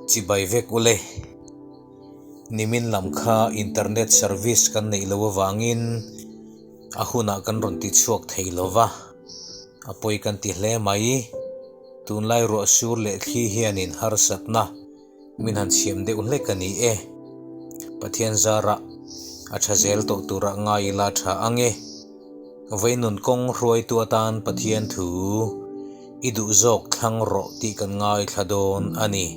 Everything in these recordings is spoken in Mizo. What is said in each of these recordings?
Chibai vek ule. Nimin lam kha internet service kan neih loh avangin a hunah kan rawn ti chhuak thei lo va, a pawi kan ti hle mai. Tunlai ruah sur leh thli hianin harsatna min han siam deuh hlek a ni e. Pathian zarah a tha zel tawh turah ngai ila tha ang e. Veinun kawng hruaitu atan Pathian thu i duh zawk thlang rawh tih kan ngaithla dawn a ni.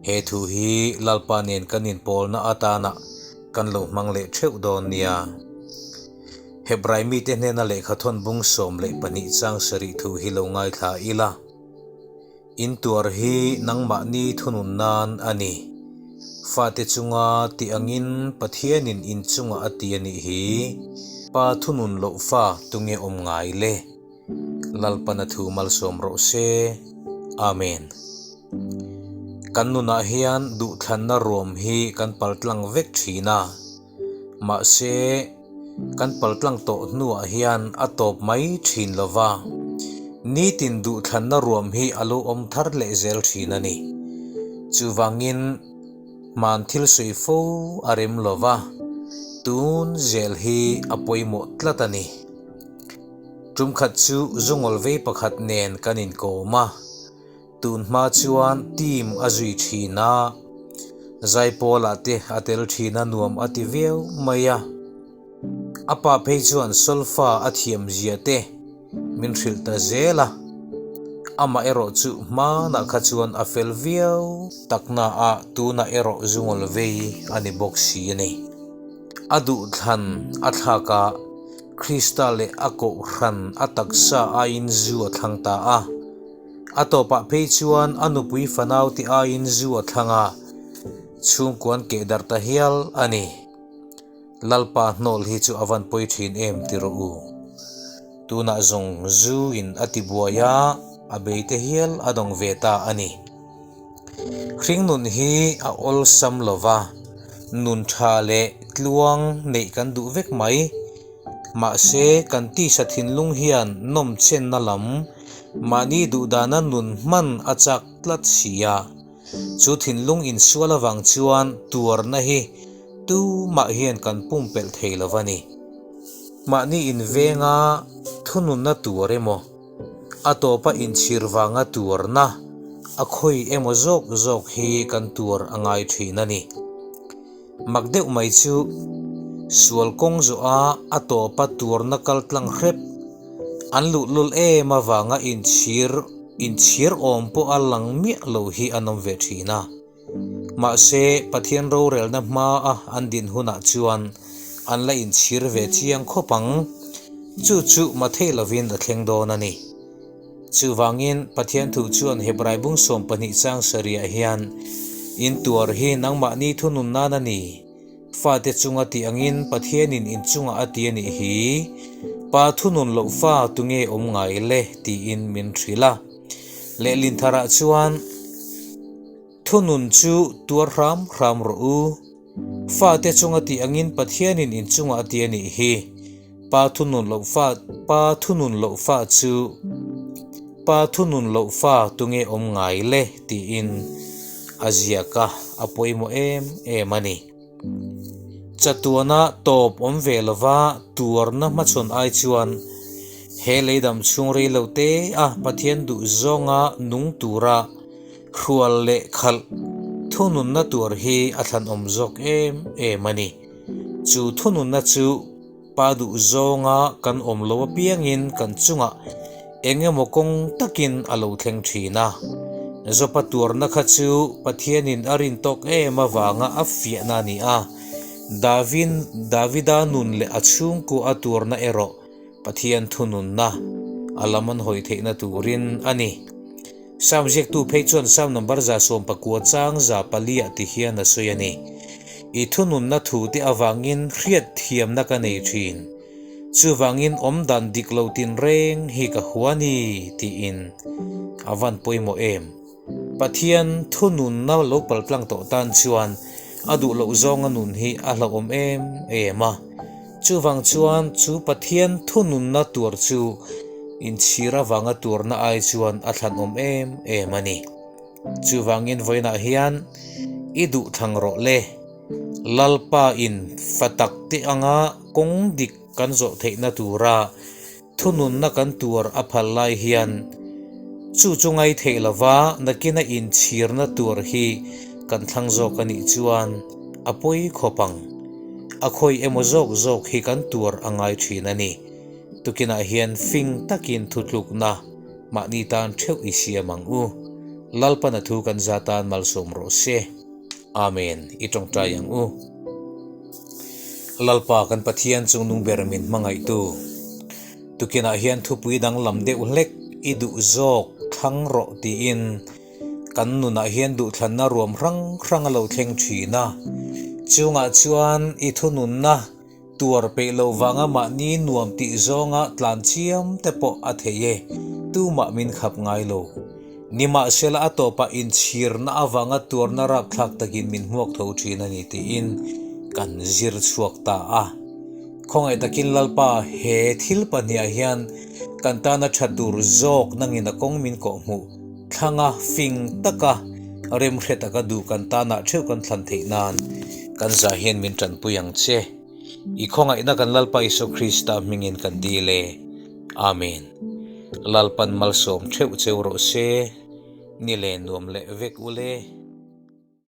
He thu hi Lalpa nen kan inpawlna atana kan lo hmang leh theuh dawn nia. Hebrai mite hnena lehkha thawn bung 12 chang sarih thu hi lo ngaithla ila. In tuar hi nangmahni thunun nan a ni. Fate chunga ti angin Pathianin in chungah a ti a nih hi. Pa thunun loh fa tunge awm ngai le? Lalpana thu malsawm rawh se. Amen. Kan nunah hian duhthlanna ruam hi kan paltlang vek thin a. Mahse, kan paltlang tawh hnuah hian a tawp mai thin lo va, nitin duhthlanna ruam hi a lo awm thar leh zel thin a ni. Chuvangin, hman thil sawi fo a rem lo va, tun zel hi a pawimawh tlat a ni. Tum khat chu zungawl vei pakhat nen kan inkawm a. Tun hma chuan team a zui thin a, Zaipawlah te a tel thin a nuam a ti viau mai a. A pa phei chuan solfa a thiam zia te min hrilh ta zel a, amah erawh chu hmanah kha chuan a fel viau takna a tunah erawh zungawl vei a ni bawk si a ni. A duhthlan a thlak a, Krista leh a kohhran a taksa aiin zu a thlang ta a. A tawpah phei chuan a nupui fanau te aiin zu a thlang a, chhungkuan keh darh ta hial a ni. Lalpa hnawl hi chu a van pawi thin em ti rawh u. Tunah zawng zu in a ti buai a, a bei te hial a dawng ve ta a ni. Hringnun hi a awlsam lo va, nun tha leh tluang neih kan duh vek mai. Mahse, kan tisa thinlung hian nawmchenna lam mahni duhdana nun hman a chak tlat si a. Chu thinlung insual avang chuan tuarna hi tumah hian kan pumpelh thei lo va ni. Mahni invenga thununna tuar emaw, a tawpa inchhir vanga tuarna a khawi emaw zawk zawk hi kan tuar a ngai thin a ni. Mak deuh mai chu sual kawng zawha a tawpa tuarna kal tlang hrep an luhlul em avanga inchhir inchhir awm pawh a lang miah lo hi an awm ve thin a. Mahse, Pathian rorelna hmaa an din hunah chuan an la inchhir ve chiang khawp ang. Chu chu mathei lovin a thleng dawn a ni. Chuvangin, Pathian thu chuan Hebrai bung 12 chang sarihah hian, In tuar hi nangmahni thunun nan a ni. Fate chunga tih angin Pathianin in chungah a ti a nih hi. Pa thunun loh fa tunge awm ngai le? tiin min hrilh a. Lehlin tharah chuan, Thunun chu tuar hram hram rawh u. Fate chunga tih angin Pathianin in chungah a ti a nih hi. Pa thunun loh fa Pa thunun loh fa chu Pa thunun loh fa tunge awm ngai le tiin a ziak a, a pawimawh em em a ni. Chatuana tawp awm ve lova tuarna hmachhawn ai chuan he leidam chhung rei lo te a Pathian duh zawnga nung tura Hrual leh khalh thununna tur hi a thlanawm zawk em em a ni. Chu thununna chu pa duh zawnga kan awm lo apiangin kan chungah eng emaw kawng takin a lo thleng thin a. Zawpa tuarna kha chu Pathianin a rin tawk em avanga a fiahna a ni a. Davin Davida nun leh a chhungkua a tuarna erawh Pathian thununna a lam an hawi theihna turin a ni. Sam ziaktu phei chuan Sam number 19 chang 400 ah ti hian a sawi a ni. I thununna thute avangin hriat thiamna ka nei thin. Chuvangin awmdan dik lo tinreng hi ka hua ni tiin a van pawimawh em. Pathian thununna lo paltlang tawh tan chuan a duh loh zawnga nun hi a hlauhawm em em a. Chuvang chuan chu Pathian thununna tuar chu inchhir avanga tuarna ai chuan a thlanawm em em a ni. Chuvangin vawiinah hian i duh thlang rawh le. Lalpa in fa tak te anga kawng dik kan zawh theihna tura thununna kan tuar a phal lai hian chu chu ngai theih lova nakina inchhirna tur hi kan thlang zawk a nih chuan a pawi khawp ang. A khawi emaw zawk zawk hi kan tuar a ngai thin a ni. Tukinah hian fing takin thutlukna mahni tan theuh i siam ang u. Lalpana thu kan za tan malsawm rawh se. Amen. I tawngtai ang u. Lalpa kan Pathian chungnung ber min hmangaihtu. Tukinah hian thupui danglam deuh hlek i duh zawk thlang rawh tiin kan nunah hian duhthlanna ruam hrang hrang a lo thleng thin a. Chungah chuan i thununna Tuar peih lo vanga mahni nuam tih zawnga tlan chiam te pawh a thei e, tumah min khap ngai lo. Nimahsela a tawpah inchhirna avanga tuarna rapthlak takin min hmuak tho thin a ni tiin kan zir chhuak ta a. Khawngaih takin Lalpa he thil pahniah hian kan tana tha tur zawk nangin a kawng min kawhhmuh thlanga fing taka remhre taka duh kan tanah theuh kan thlan theih nan Kan zah hian min tanpui ang che. I khawngaihna kan Lalpa Isua Krista hmingin kan dil e. Amen. Lalpan malsawm theuh cheu rawh se. Ni le nuam leh vek ule.